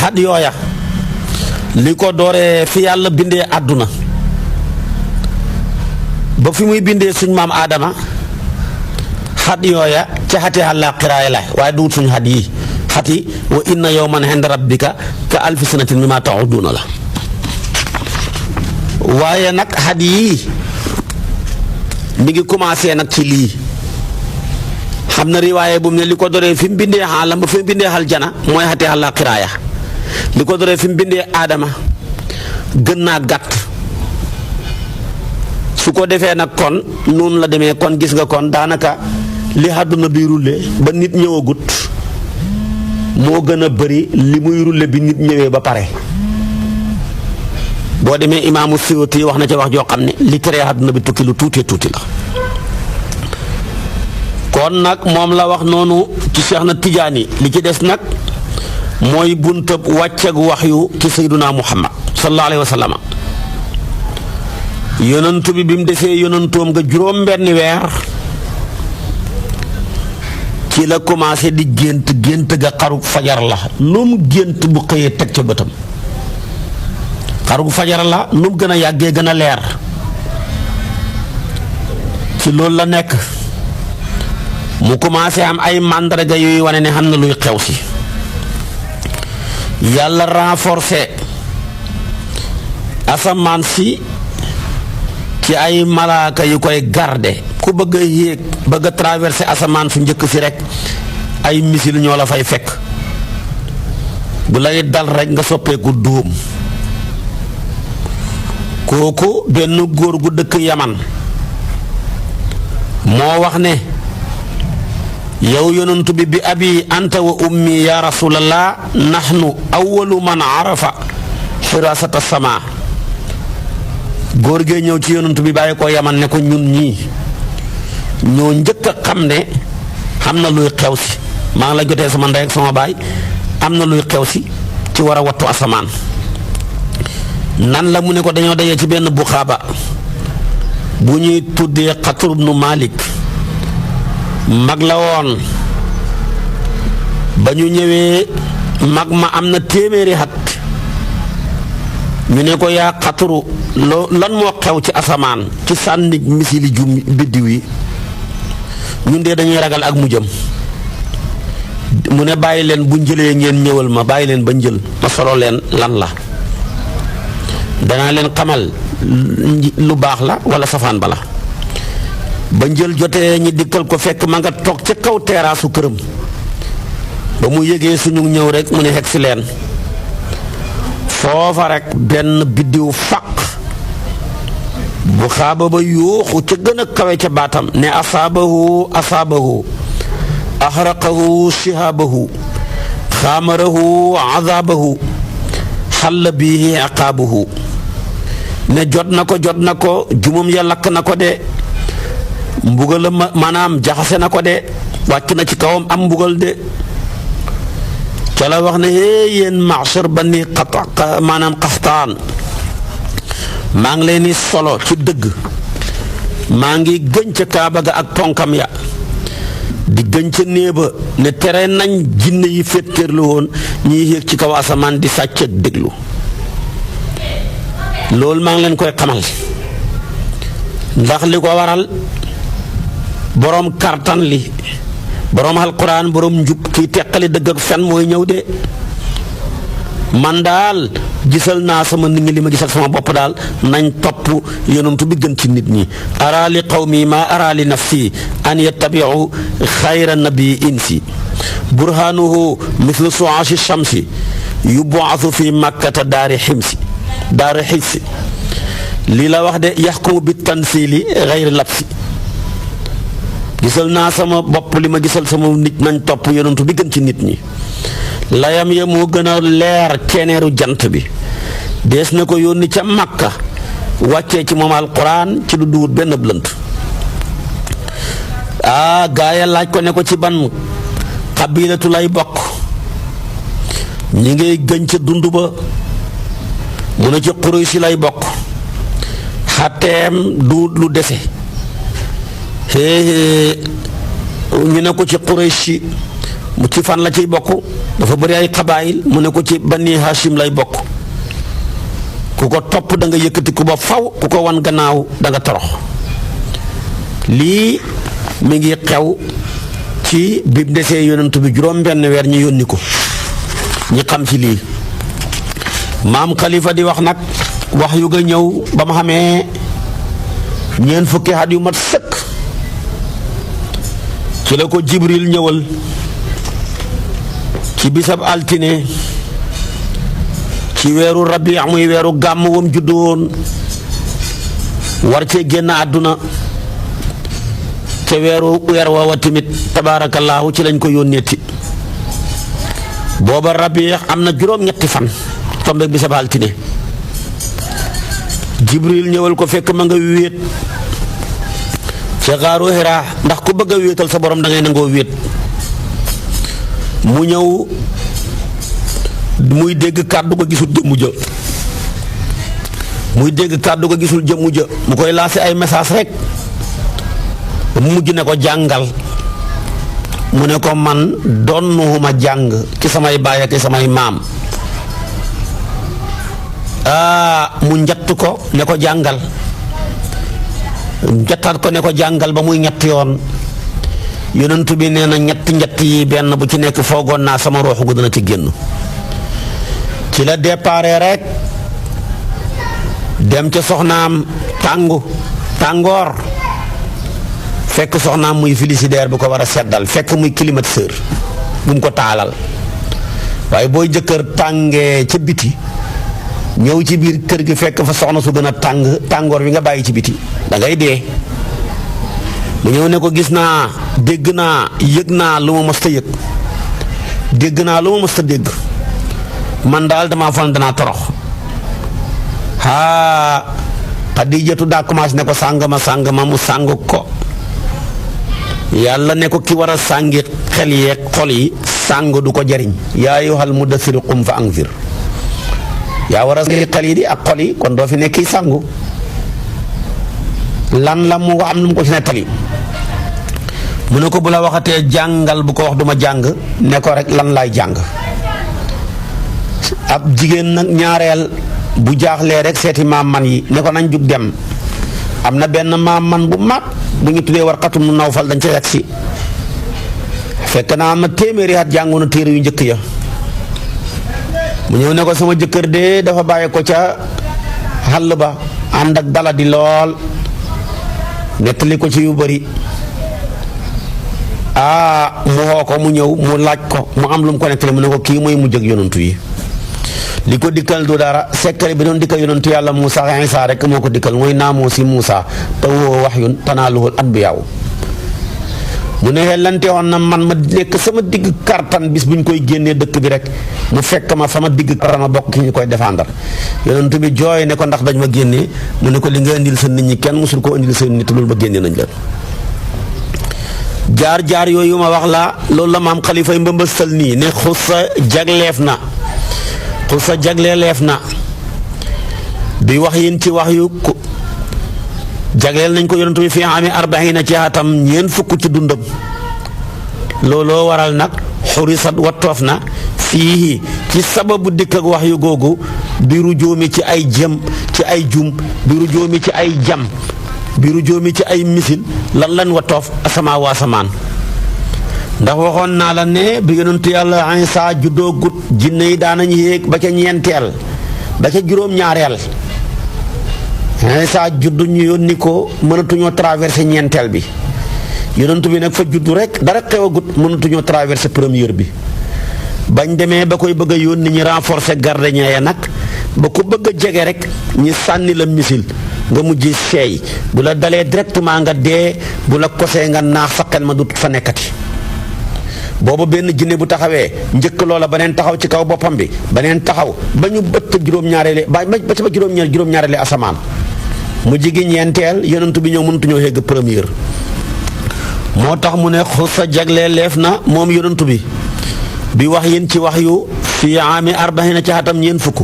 xat yooya li ko dooree fi yàlla bindee àdduna ba fi muy bindee suñ maam aadama xat yooya ca xati àllaaxira la waaye duwut suñ xat yi xati wa inna yawman inda rabbika ka alfi sanatin mimma ta'uduna la waaye nag xat yii mi ngi commencé nag ci lii xam na riwaaye bu mu ne li ko doree fi mu bindee xaalam ba fi mu bindee aljana mooy xati àllaaxira ya li ko doree fi mu bindee aadama gën naa gàtt su ko defee nag kon noonu la demee kon gis nga kon daanaka li àdduna bi rulle ba nit ñëwagut moo gën a bari li muy rulle bi nit ñëwee ba pare boo demee imaamu Suyuti wax na ca wax joo xam ne li tere àdduna bi tukki lu tuuti tuuti la kon nag moom la wax noonu ci Cheikh na Tijaani li ci des nag mooy buntab wàcceeg wax yu ci sayduna muhammad sallallahu alayhi wa sallam yonantu bi mu defee yonantoom nga juróom-benni weer ci la commencé di gént ga xarug fajar la lu mu gént bu xëyee teg ca bëtam xarug fajar la lu mu gën a yàggee gën a leer ci loolu la nekk mu commencé am ay màndarga yuy wane ne xam na luy xew si yàlla renforcé asamaan si ci ay malaaka yu koy garde ku bëgg a yéeg bëgg a traversé asamaan su njëkk si rek ay misil ñoo la fay fekk bu lay dal rek nga soppeeku dóom kooku benn góor gu dëkk yaman moo wax ne yow yonantu bi abi anta wa ummi ya rasulallah nahnu awwalu man arafa xirasata sama góor gee ñëw ci yonantu bi bàyyi ko yaman ne ko ñun ñii ñoo njëkk a xam ne am na luy xew si maa ngi la jotee sama ndey ak sama baay am na luy xew si ci war a wattu asamaan nan la mu ne ko dañoo dajee ci benn buxaaba bu ñuy tuddee Xatr ibnu Malik mag la woon ba ñu ñëwee mag ma am na téeméeri at ñu ne ko yaa Xatru lan moo xew ci asamaan ci sànni misili ju biddiw yi ñun de dañuy ragal ak mu jëm mu ne bàyyi leen bu njëlee ngeen ñëwal ma bàyyi leen ba njël ma solo leen lan la danaa leen xamal lu baax la wala safaan ba la ba njël jotee ñi dikkal ko fekk ma nga toog ca kaw teraasu këram ba mu yëgee suñu ñëw rek mu ne xeg si leen foofa rek benn biddiw faq bu xaaba ba yuuxu ca gën a kawe ca baatam ne asaabahu axraqahu shihaabahu xaamarahu azaabahu xalla bihi aqaabuhu ne jot na ko jumum ya lakk na ko de mbugal maanaam jaxase na ko de wàcc na ci kawam am mbugal de ca la wax ne yéen ma'shar bani maanaam Qaxtaan maa ngi leen di solo ci dëgg maa ngi gën ca kaaba ga ak ponkam ya di gën ca néeba ne tere nañ jinne yi féeteerlu woon ñiy yéeg ci kaw asamaan di sàcc ak déglu loolu maa ngi leen koy xamal ndax li ko waral boroom kartan li boroom alquran boroom njub kiy teqali dëgg ak fen mooy ñëw de man daal gisal naa sama nit ñi li ma gisal sama bopp daal nañ topp yonentu bi gën ci nit ñi ara li qawmi ma ara li nafsi an yattabiu xayra nabi insi burhanuhu mithlu suashi shamsi yub'athu fi makkata daari ximsi lii la wax de yaxkumu bi tansili xayri labsi gisal naa sama bopp li ma gisal sama nit nañ topp yonentu bi gën ci nit ñi layam ya moo gën a leer ceeneeru jant bi dees na ko yónni ca Makka wàccee ci moom alquran ci lu duwut benn lënt gaaya laaj ko ne ko ci ban xabilatu lay bokk ñi ngay gën ca dund ba mu ne ci Quraysh lay bokk xateem du lu dese ñu ne ko ci Quraysh mu ci fan la ciy bokk dafa bëri ay xabaayil mu ne ko ci Bani Hashim lay bokk ku ko topp da nga yëkkati ku ba faw ku ko wan gannaaw da nga torox lii mi ngi xew ci bi desee yonent bi juróom-benn weer ñu yónni ko ñi xam ci lii maam Khalifa di wax nag wax yu nga ñëw ba ma xamee ñeent fukki at yu mat sëkk ci la ko Jibril ñëwal ci bisab altine ci weeru rabi muy weeru gàmm wam juddu woon war cee génn àdduna ca weer woowa tamit tabaarakallaahu ci lañ ko yónneeti booba rabi am na juróom-ñetti fan tombeek bisab altine Jibril ñëwal ko fekk ma nga wéet ca xaaru Hira ndax ku bëgg a wéetal sa borom da ngay nangoo wéet mu ñëw muy dégg kàddu ko gisul jëmmu ja mu koy lancé ay message rek mu mujj ne ko jàngal mu ne ko man donnuwuma jàng ci samay baay ak samay maam mu njatt ko ne ko jàngal njattaat ko ne ko jàngal ba muy ñett yoon yonent bi nee na ñett yi benn bu ci nekk foogoon naa sama rooxu gu dana ci génn ci la déparé rek dem ca soxnaam tàngoor fekk soxnaam muy frigidaire bu ko war a seddal fekk muy climatiseur bu mu ko taalal waaye booy jëkkër tàngee ca biti ñëw ci biir kër gi fekk fa soxna su gën a tàngoor bi nga bàyyi ci biti da ngay dee mu ñëw ne ko gis naa dégg naa yëg naa lu ma mës ta yëg dégg naa lu ma mës ta dégg man daal damaa fan danaa torox Xadijatu daa commencé ne ko sàng ma mu sàng ko yàlla ne ko ki war a sàngi xel yeeg xol yi sàng du ko jariñ yaa ayyuhal mudaththir qum fa anzir yaa war a sàngi xel yi di ak xol yi kon doo fi nekk sàngu lan la mu am lu mu ko ci nettali mu ne ko bu la waxatee jàngal bu ko wax duma jàng ne ko rek lan laay jàng ab jigéen nag ñaareel bu jaaxlee rek seeti maam man yi ne ko nañ jug dem am na benn maam man bu mag bu ñu tuddee Warqatu nu Nawfal dañ ca yegg si fekk naa am na téeméeri at jàngoon na téere yu njëkk ya mu ñëw ne ko sama jëkkër de dafa bàyyi ko ca xàll ba ànd ak dala di lool nettali ko ci yu bari mu xoo ko mu ñëw mu laaj ko mu am lu mu ko nettali mu ne ko kii mooy mujj ak yonantu yi li ko dikkal du dara secret bi doon dikkal yonantu yàlla Muusa Iisaa rek moo ko dikkal mooy naamoo si Muusa te woo wahyun tanaaluhul anbiyaa mu ne xellante woon na man ma nekk sama digg kartan bis bu ñu koy génnee dëkk bi rek mu fekk ma sama digg kartan ma bokk ki ñu koy défendre yonantu bi jooy ne ko ndax dañ ma génnee mu ne ko li nga indil sa nit ñi kenn musul ko indil sa nit loolu ba génnee nañ la jaar yooyu ma wax la loolu la maam Xalifa yi mbëmbëstal nii ne xussa jagleeleef na bi wax yin ci wax yu jagleel nañ ko yonent bi fi amee 40 ci atam ñeent fukk ci dundam looloo waral nag xurisat wattoof na fii ci sababu dikk ak wax yu googu biru jóomi ci ay jëm ci ay jum biru jóomi ci ay jam biru jóomi ci ay misil lan wattoof asamaa waa asamaan ndax waxoon naa la ne bi yonentu yàlla Iisaa juddoo gut jinne yi daanañ yéeg ba ca ñeenteel ba ca juróom-ñaareel Iisaa juddu ñu yónni ko mënatuñoo traversé ñeenteel bi yonentu bi nag fa juddu rek dara xew a gut mënatuñoo traversé première bi bañ demee ba koy bëgg a yónni ñi renforcer gardien ya nag ba ku bëgg a jege rek ñi sànni la misil nga mujj seey bu la dalee directement nga dee bu la kosee nga naax sa xel ma du fa nekkati boobu benn jinne bu taxawee njëkk loola beneen taxaw ci kaw boppam bi beneen taxaw ba ñu bëtt juróom-ñaareeli ba ci ba juróom-ñaareeli asamaan mu jigi ñeenteel yonent bi ñëw mënatuñoo yegg première moo tax mu ne xusa jagle leef na moom yonent bi wax yéen ci wax yu fi aami 40 ci atam ñeent fukk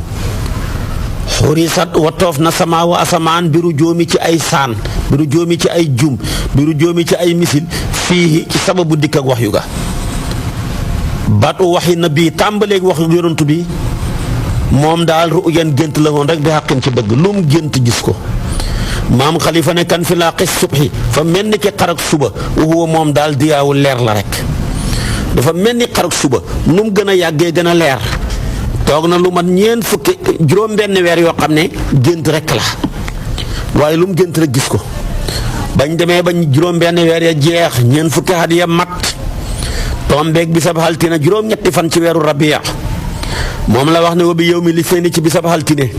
xurisat watoof na sama wa asamaan biru jóomi ci ay saan biru jóomi ci ay jum biru jóomi ci ay misil fii ci sababu dikk ak wax yu ga baatu waxi na bii tàmbaleeg wax yonent bi moom daal ru'yan gént la woon rek bi xaqin ci dëgg lu mu gént gis ko maam Xalifa ne kan fi laa xis subhi fa mel ni ki xarak suba waxuwa moom daal diyaawu leer la rek dafa mel ni xarak suba nu mu gën a yàggee gën a leer toog na lu mat ñeent fukki juróom-benn weer yoo xam ne gént rek la waaye lu mu gént rek gis ko bañ demee ba juróom-benn weer ya jeex ñeent fukki at ya mat tombeeg bisab altine juróom-ñetti fan ci weeru rabiya moom la wax ne wa bi yow mi li fay ni ci bisab altine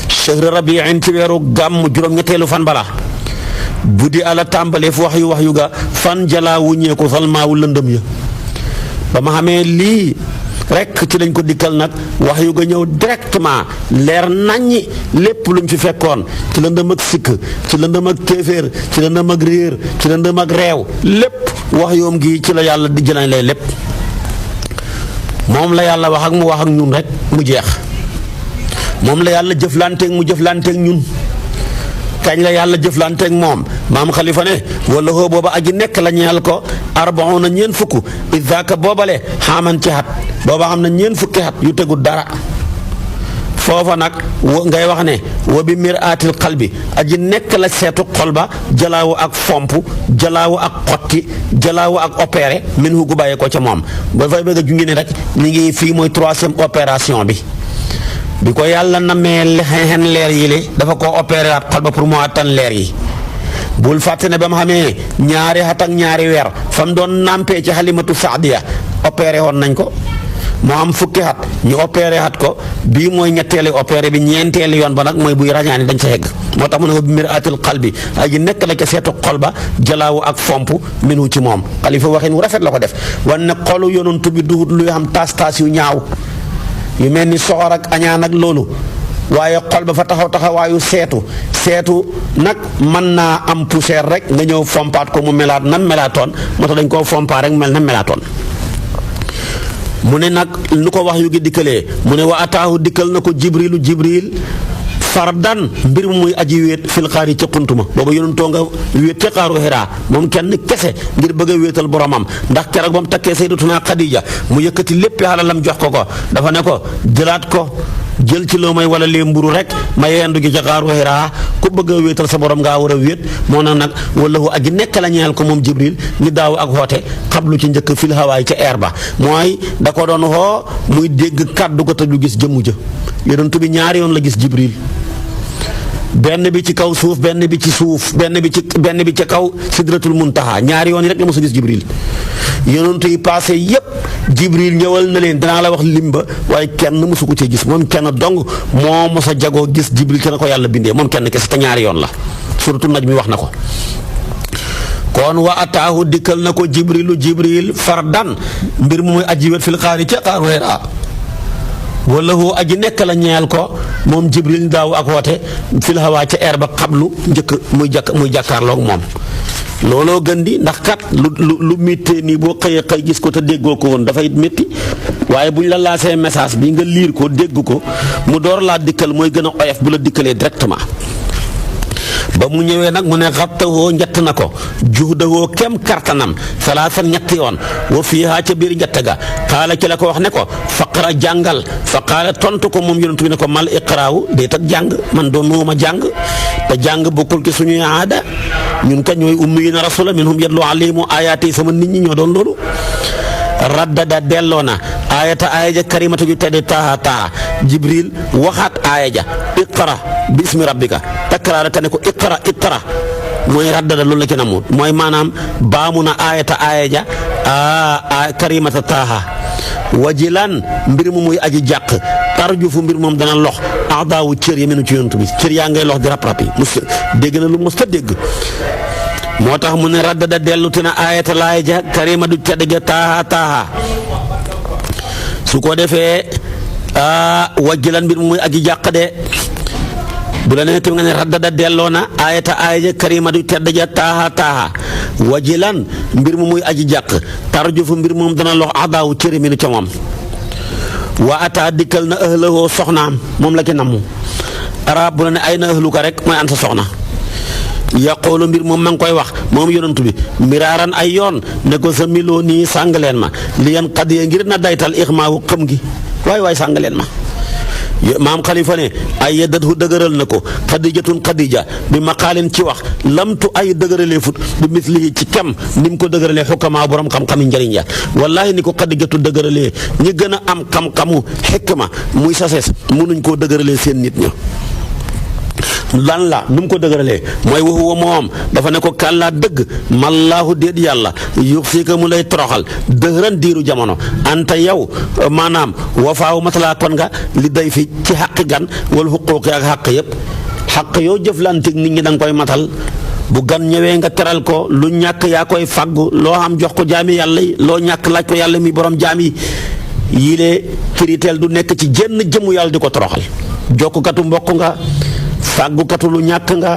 shahri rabiin ci weeru gàmm juróom-ñetteelu fan bala buddi ala tàmbalee fu wax yu ga fan jalaa wuññeeku salmaawu lëndëm ya ba ma xamee lii rek ci lañ ko dikkal nag wax yu ga ñëw directement leer naññi lépp luñ fi fekkoon ci lëndëm ak sikk ci lëndëm ak kéeféer ci lëndëm ak réer ci lëndëm ak reew lépp wax yoom gi ci la yàlla di jëlañ lay lépp moom la yàlla wax ak mu wax ak ñun rek mu jeex moom la yàlla jëflanteeg mu jëflanteeg ñun kañ la yàlla jëflanteeg moom maam Xalifa ne wala hoo booba aji nekk la ñeel ko arbauna ñeen fukk idaaka boobale xaaman ci xat booba xam na ñeen fukki xat yu tegul dara foofa nag ngay wax ne wa bi miraatil qalbi aji nekk la seetu xol ba jalaawu ak fomp jalaawu ak xotti jalaawu ak opéré min hu gu bàyyee ko ca moom ba fay bëgg a jungi ne rek ni ngi fii mooy 3e opération bi ko yàlla namee xen leer yi li dafa ko opéré at xol ba pour mu attan leer yi bul fàtte ne ba mu xamee ñaari at ak ñaari weer fa mu doon nampee ci Halimatu Saadiya opéré woon nañ ko moo am fukki at ñu opéré at ko bii mooy ñetteeli opéré bi ñeenteeli yoon ba nag mooy buy rañaani dañ sa yegg moo tax mu ne ko bi miraatil qalbi aji nekk la ca seetu xol ba jalaawu ak fomp minu ci moom xalifa waxin wu rafet la ko def wan ne xolu yonantu bi duhut luy xam taas yu ñaaw yu mel ni soxor ak añaan ak loolu waaye xol ba fa taxawaayu seetu nag mën naa am poussière rek nga ñëw fompaat ko mu melaat nam melaatoon moo tax dañ koo fompaat rek mel na melaatoon mu ne nag lu ko wax yu gi dikkalee mu ne wa ataahu dikkal na ko jibril fardan mbir mu muy aji wéet fil xaari ca xuntuma booba yonentoo nga wéet ca xaaru Hiraa moom kenn kese ngir bëgg a wéetal boromam ndax keroog ba mu takkee sayyidatuna Xadija mu yëkkati lépp alalam jox ko dafa ne ko jëlaat ko jël ci loo may wala lee mburu rek ma yendu gi ca xaaru Hiraa ku bëgg a wéetal sa borom ngaa war a wéet moo nag wallahu aji nekk la ñeel ko moom jibril ñu daaw ak xoote xablu ci njëkk fil hawaay ca air ba mooy da ko doon xoo muy dégg kàddu ko te du gis jëmmu ja yonentu bi ñaari yoon la gis jibril benn bi ci kaw suuf benn bi ci suuf benn bi ci kaw sidratul muntaha ñaari yoon yi rek la mos a gis jibril yonentu yi passé yépp jibril ñëwal na leen danaa la wax limba waaye kenn mosu ko cee gis moom kenn dong moo mos a jagoo gis jibril kenn ko yàlla bindee moom kenn kese te ñaari yoon la suratul najm mi wax na ko kon wa ataahu dikkal na ko jibril fardan mbir mu muy aji wet fil xaari ca xaaru Hiraa wallahu aji nekk la ñeel ko moom jibril daaw ak woote fil hawaa ca air ba xablu njëkk muy jàkkaarloog moom looloo gën di ndax kat lu méttee nii boo xëy gis ko te déggoo ko woon dafay métti waaye bu ñu la laasee message bi nga liir ko dégg ko mu door laa dikkal mooy gën a oyof bu la dikkalee directement ba mu ñëwee nag mu ne xattawoo njett na ko juhdawoo kem kartanam salaasan ñetti yoon wa fiihaa ca biir njett ga xaala ci la ko wax ne ko faqra jàngal fa qaala tontu ko moom yonent bi ne ko mal iqraawu déet ak jàng man doon nuuma jàng te jàng bokkul ci suñuy aada ñun kat ñooy ummiyuuna rasula minhum yatlu alayhimu ayaati sama nit ñi ñoo doon loolu raddada delloo na aaya ja karimata ju tedd taaha jibril waxaat aaya ja iqra bi ismi rabbika takraara te ne ko iqra mooy raddada loolu la ci namu mooy maanaam baamu na aaya ja karimata taaha wajilan mbir mu muy aji jàq tarjufu mbir moom dana lox aadaawu cër yi menu ci yonent bi cër yaa ngay lox di rap yi mos dégg na lu mos ta dégg moo tax mu ne raddada delluti na aayata laay ja karima du tedd ga taaha su ko defee wajjilan mbir muy aji jàq de bu la nee tamit nga ne raddada delloo na aayata aaya ja karima du tedd ja taaha wajjilan mbir mu muy aji jàq tarjufu mbir moom dana lox adaawu cëri mi nu ca moom wa ata dikkal na ahlahoo soxnaam moom la ci namm arab bu la ne ay na ahluka rek mooy an sa soxna yaqoolu mbir moom ma ngi koy wax moom yonantu bi miraaran ay yoon ne ko sa miloo nii sàng leen ma li yan xadiya ngir na daytal ixmaawu xam gi waay sàng leen ma maam xalifa ne ay yeddathu dëgëral na ko xadija bi maqaalin ci wax lamtu ay dëgëralee fut bi mislihi ci kem ni mu ko dëgëralee xukkamaa borom xam-xami njëriñ ya wallaahi ni ko xadijatu dëgëralee ñi gën a am xam-xamu xikma muy sasees mënuñ koo dëgëralee seen nit ña lan la nu mu ko dëgëralee mooy waxuwa moom dafa ne ko kàllaa dëgg mallaahu déet yàlla yux fii ko mu lay toroxal dëhëran diiru jamono anta yow maanaam wafaawu matalaa kon nga li day fi ci xaqi gan wala xuquuqi ak xaq yëpp xaq yoo jëflanteeg nit ñi da nga koy matal bu gan ñëwee nga teral ko lu ñàkk yaa koy faggu loo xam jox ko jaami yàlla yi loo ñàkk laaj ko yàlla mi borom jaam yi yile kiriteel du nekk ci jenn jëmu yàlla di ko toroxal jokkukatu mbokk nga fàggukatu lu ñàkk nga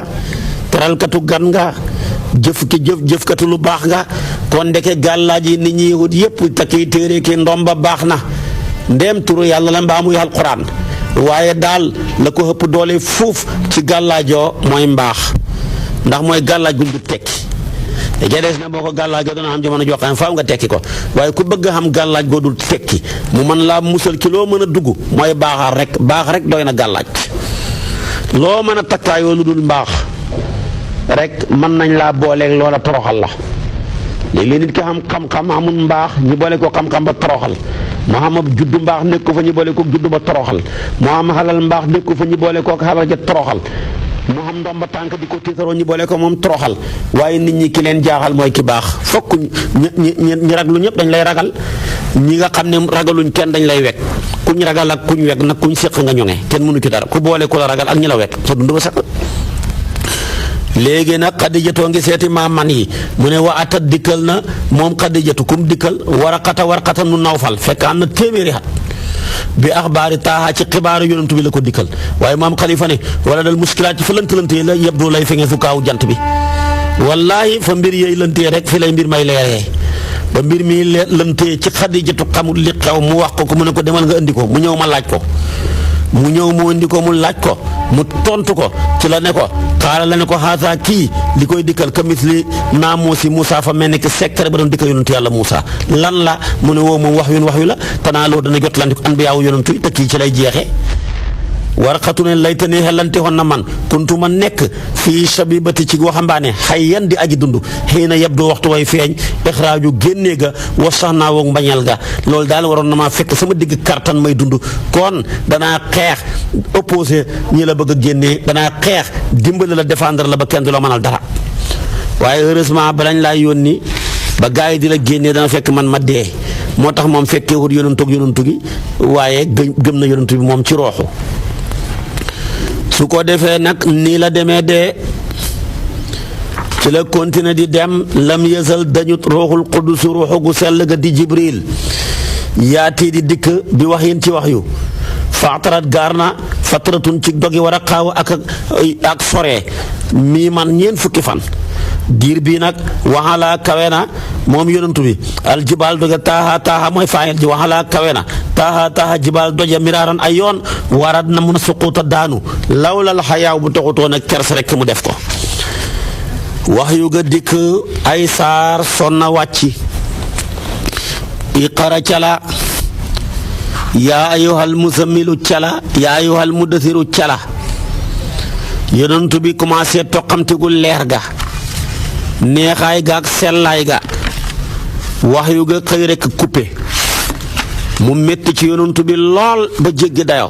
teralkatu gan nga jëfkatu lu baax nga kon ndeke gàllaaj yi nit ñi wut yépp takki téere ki ndomba baax na ndéem turu yàlla la mbaa muy alxuraan waaye daal la ko ëpp doole fuuf ci gàllaajoo mooy mbaax ndax mooy gàllaaj gu du tekki ja des na boo ko gàllaajoo dana xam jamono joo xam faaw nga tekki ko waaye ku bëgg a xam gàllaaj goo dul tekki mu mën laa musal ci loo mën a dugg mooy baax rek doy na gàllaaj loo mën a takkaayoo lu dul mbaax rek mën nañ laa booleeg loola toroxal la léeg-léeg nit ki xam-xam amul mbaax ñu boole ko xam-xam ba toroxal moo xam ab juddu mbaax nekk ko fa ñu boole ko juddu ba toroxal moo xam xalal mbaax nekk ko fa ñu boole ko xalal ja toroxal moo xam ndomba tànk di ko tiitaroo ñu boole ko moom toroxal waaye nit ñi ki leen jaaxal mooy ki baax fokk ñi raglu ñëpp dañ lay ragal ñi nga xam ne ragaluñ kenn dañ lay wekk kuñ ragal ak kuñ wekk nag kuñ séq nga ñoŋe kenn mënu ci dara ku boole ku la ragal ak ñi la wekk sa dund ba sax. léegi nag Xadijatoo ngi seeti man yi mu ne wa atat dikkal na moom Xadijatu kum dikkal waraqata nu Nawfal fekk am na téeméeri at bi axbaari taaha ci xibaaru yonantu bi la ko dikkal waaye maam Xalifa ne wala dal muskilaat ci fa lënt-lëntee la yëpp doo lay feŋee fu kaaw jant bi wallaahi fa mbir yooyu lëntee rek fi lay mbir may leeree ba mbir mi lëntee ci Xadijatu xamul li xew mu wax ko mu ne ko demal nga indi ko mu ñëw ma laaj ko mu ñëw mu indi ko mu laaj ko mu tontu ko ci la ne ko xaaral la ne ko xaasaa kii li koy dikkal ka misli naamuusi Moussa fa mel ni que secret ba doon dikkal yonantu yàlla Moussa lan la mu ne woo moom wax yu la tanaa loo dana jot lante ko anbiyaawu yonantu te kii ci lay jeexee Waraqatu ne layta ne xelante woon na man kuntu ma nekk fii sabibati ci waxambaane xayyan di aji dund xëy na yab doo waxtu way feeñ ixraaju génnee ga was sax naa woog mbañal ga loolu daal waroon na maa fekk sama digg kartan may dund kon danaa xeex opposé ñi la bëgg a génnee danaa xeex dimbali la défendre la ba kenn du la mënal dara waaye heureusement ba lañ laa yónni ba gars yi di la génnee dana fekk man ma dee moo tax moom fekkee wut yonantu gi waaye gëm na yonantu bi moom ci rooxu su ko defee nag nii la demee de ci la continuer di dem lam yësal dañut ruuxul qudus ruuxu gu sell ga di jibril yaati di dikk bi wax yin ci wax yu faatarat gaar na fatratun ci dogi war a xaaw ak sore mii man ñeent fukki fan diir bii nag waxalaa kawe na moom yonantu bi aljibaal doge taaha mooy faayil ji waxalaa kawe na taaha jibaal doje miraaran ay yoon warat na mun a suquuta daanu lawlal xayaaw bu taxutoon ak kers rekk mu def ko wax yu ga dikk ay saar sonna wàcci iqara cala yaa ayyuhal musammilu cala yaa ayyuhal muddasiru cala yonantu bi commencé toqamtigul leer ga neexaay ga ak sellaay ga wax yu ga xëy rekk coupé mu métti ci yonantu bi lool ba jéggi dayo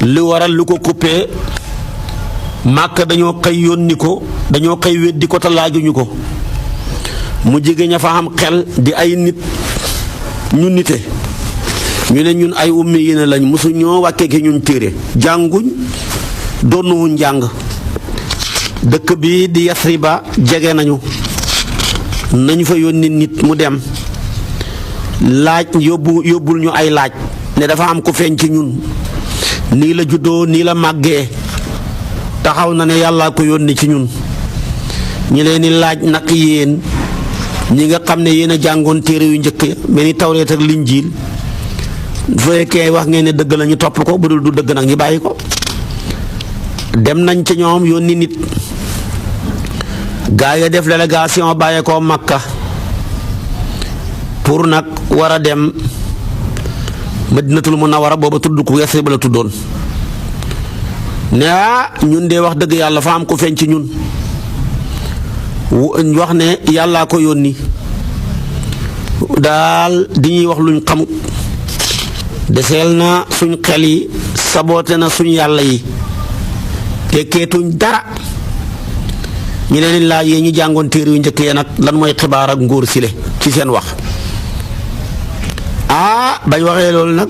li waral lu ko coupé màkk dañoo xëy yónni ko dañoo xëy weddi ko te laajuñu ko mu jege ña fa am xel di ay nit ñu nite ñu ne ñun ay ummi yi ne lañ mosu ñoo wàkkee ki ñun téere jànguñ donnuwuñ njàng dëkk bi di Yasriba jege nañu fa yónni nit mu dem laaj yóbbul ñu ay laaj ne dafa am ko feeñ ci ñun nii la juddoo nii la màggee taxaw na ne yàllaa ko yónni ci ñun ñi leen di laaj nag yéen ñi nga xam ne yéen a jàngoon téere yu njëkk ya mel ni Tawreet ak Linjiil bu fekkee wax ngeen ne dëgg la ñu topp ko bu dul du dëgg nag ñu bàyyi ko dem nañ ci ñoom yónni nit gaa yi def délégation bàyyee ko Makka pour nag war a dem Madinatul Munawwara booba tudd ko Yasrib la tuddoon ne ñun de wax dëgg yàlla fa am ko feeñ ci ñun wax ne yàllaa ko yónni daal di ñuy wax luñ xamut deseel na suñ xel yi saboote na suñ yàlla yi tekkeetuñ dara ñu leen laaj yee ñu jàngoon téere yu njëkk ya nag lan mooy xibaar ak ngóor sile ci seen wax bañ waxee loolu nag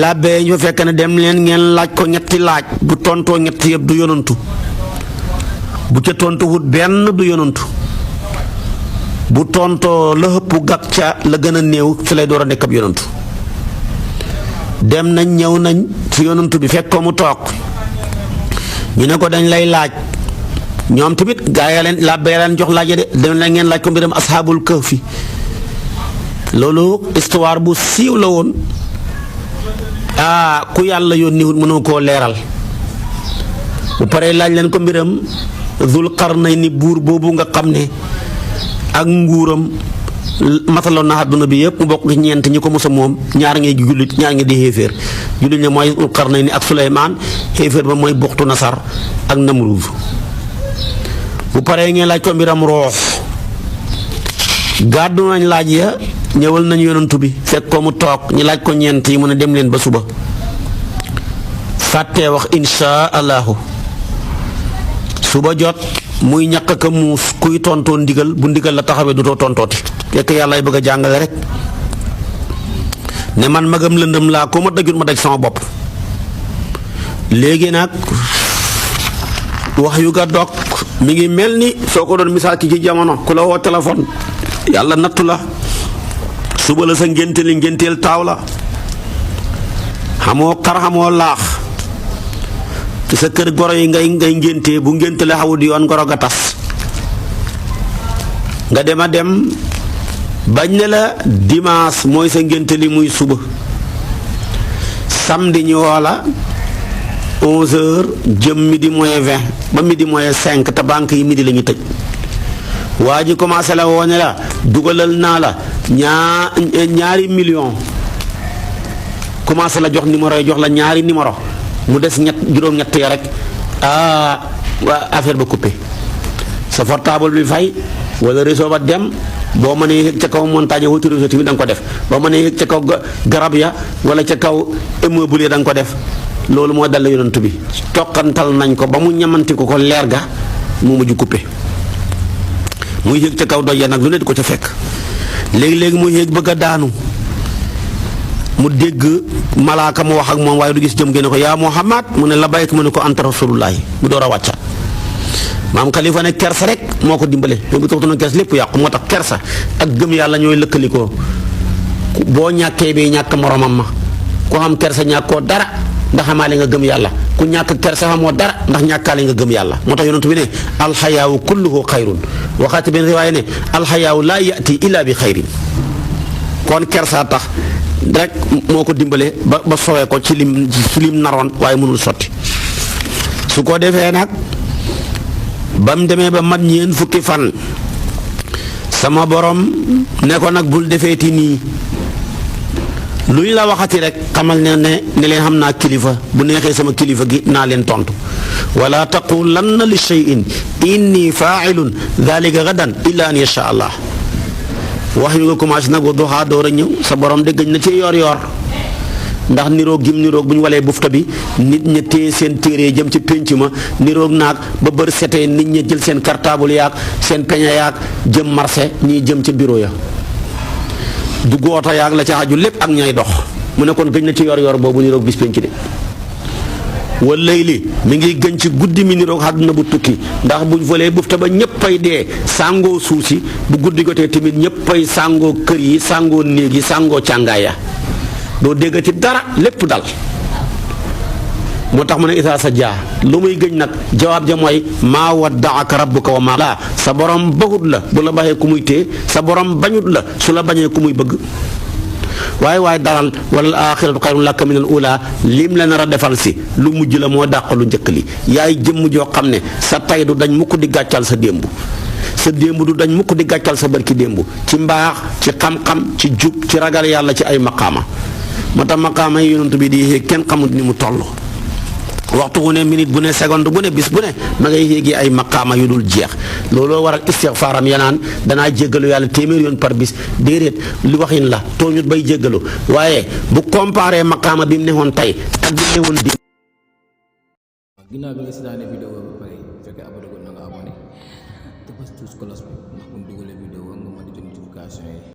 làbbee ñu fekk ne dem leen ngeen laaj ko ñetti laaj bu tontoo ñetti yëpp du yonantu bu ca tontu wut benn du yonantu bu tontoo la ëpp gàk ca la gën a néew ci lay door a nekk ab yonantu dem nañ ñëw nañ ci yonantu bi fekk ko mu toog ñu ne ko dañ lay laaj ñoom tamit gaa yi leen làbbee leen jox laaj de dem leen ngeen laaj ko mbiram asxaabul kahfi loolu histoire bu siiw la woon ku yàlla yónni wut mënoo koo leeral bu paree laaj leen ko mbiram Zul Qarnayni buur boobu nga xam ne ak nguuram mataloon na àdduna bi yëpp mu bokk ci ñeent ñi ko mosa moom ñaar ngi jullit ñaar ngi di xéeféer jullit ña mooy Zul Qarnayni ak Suleymaan xéeféer ba mooy Buxtu Nasar ak Namruud bu paree ngeen laaj ko mbiram roox gàddu nañ laaj ya ñëwal nañu yonantu bi fekk ko mu toog ñu laaj ko ñeent yi mu ne dem leen ba suba fàttee wax insha allahu suba jot muy ñàkk ka muus kuy tontoo ndigal bu ndigal la taxawee du too tontooti fekk yàlla ay bëgg a jàngale rek ne man magam lëndëm laa ko ma dajut ma daj sama bopp. léegi nag wax yu ga dog mi ngi mel ni soo ko doon misaal ci jamono ku la woo téléphone yàlla nattu la suba la sa ngénte li ngénteel taaw la xamoo xar xamoo laax ci sa kër goro yi ngay ngéntee bu ngénte la xawut yoon goro ga tas nga dem a dem bañ ne la dimanche mooy sa ngénte li muy suba samedi ñu woo la 11h jëm midi moins 20 ba midi moins 5 te banque yi midi la ñu tëj waa ji commencé la woo ne la dugalal naa la ñaari million commencé la jox numéro yi jox la ñaari numéro mu des juróom-ñett ya rek affaire ba coupé sa portable bi fay wala réseau ba dem boo mënee yëg ca kaw montagne wuti réseau tamit da nga ko def boo mënee yëg ca kaw garab ya wala ca kaw immeuble ya da nga ko def. loolu moo dal la yonent bi toqantal nañ ko ba mu ñamanti ko leer ga mu mujj coupé muy yéeg ca kaw doj ya nag lu ne di ko ca fekk léegi-léegi muy yéeg bëgg a daanu mu dégg malaaka mu wax ak moom waaye du gis jëm génne ko yaa Muhammad mu ne labayk mu ne ko anta rasulullahi mu door a wàccaat maam Khalifa ne kersa rek moo ko dimbale mais bu taxutoon kersa lépp yàqu moo tax kersa ak gëm yàlla ñooy lëkkalikoo boo ñàkkee bi ñàkk moromam ma ku xam kersa ñàkkoo dara ndax xamaale nga gëm yàlla ku ñàkk kersa xamoo dara ndax ñàkkaale nga gëm yàlla moo tax yonent bi ne alxayaawu kulluhu xayrun waxaati benn riwaaya ne alxayaawu laa yati illa bi xayrin kon kersa tax rek moo ko dimbale ba sowee ko ci lim naroon waaye mënul sotti su ko defee nag ba mu demee ba mat ñeen fukki fan sama borom ne ko nag bul defeeti nii lu ñu la waxati rek xamal ne leen xam naa kilifa bu neexee sama kilifa gi naa leen tontu wala taqulanna li shay'in inni fa'ilun dhalika gadan illa an yasha allah wax yu nga commencé nag duha door a ñëw sa borom de gëj na ci yor ndax niroog gim niroog bu ñu walee bufta bi nit ña téye seen téere jëm ci pénc ma niroog naag ba bër setee nit ña jël seen cartable yaag seen peña yaag jëm marché ñii jëm ca bureau ya du goota yaag la ca aju lépp ak ñay dox mu ne kon gëj na ci yor boobu niroog bis penc de walay li mi ngi gën ci guddi mi niroog àdduna bu tukki ndax buñ volee bufta ba ñëppay dee sàngoo suuf si bu guddi gotee tamit ñëppay sàngoo kër yi sàngoo néeg yi sàngoo càngaay ya doo déggati dara lépp dal moo tax mu ne isaa sa jaa lu muy gëñ nag jawaab ja mooy maa waddaaka rabbuka wa maa laa sa borom baxut la bu la baxee ku muy téye sa borom bañut la su la bañee ku muy bëgg waaye dalal wala axiratu xayrun laka min al ula lim la nar a defal si lu mujj la moo dàq lu njëkk li yaay jëmm joo xam ne sa tay du dañ mukk di gàccal sa démb sa démb du dañ mukk di gàccal sa barki démb ci mbaax ci xam-xam ci jub ci ragal yàlla ci ay maqaama moo tax maqaama yi yonent bi di yéeg kenn xamut ni mu toll waxtu bu ne minute bu ne seconde bu ne bis bu ne ma ngay yéegi ay maqaama yu dul jeex looloo waral istixfaaram yanaan danaa jéggalu yàlla téeméer yoon par bis déedéet li waxin la tooñut bay jéggalu waaye bu comparé maqaama bi mu newoon tey ak bi mu newoon di ginnaaw bi nga seetaanee vidéo ba pare fekkee abonné ko na nga abonné te bës tous cloche bi ndax bu ñu dugalee vidéo nga mën di jot notification yi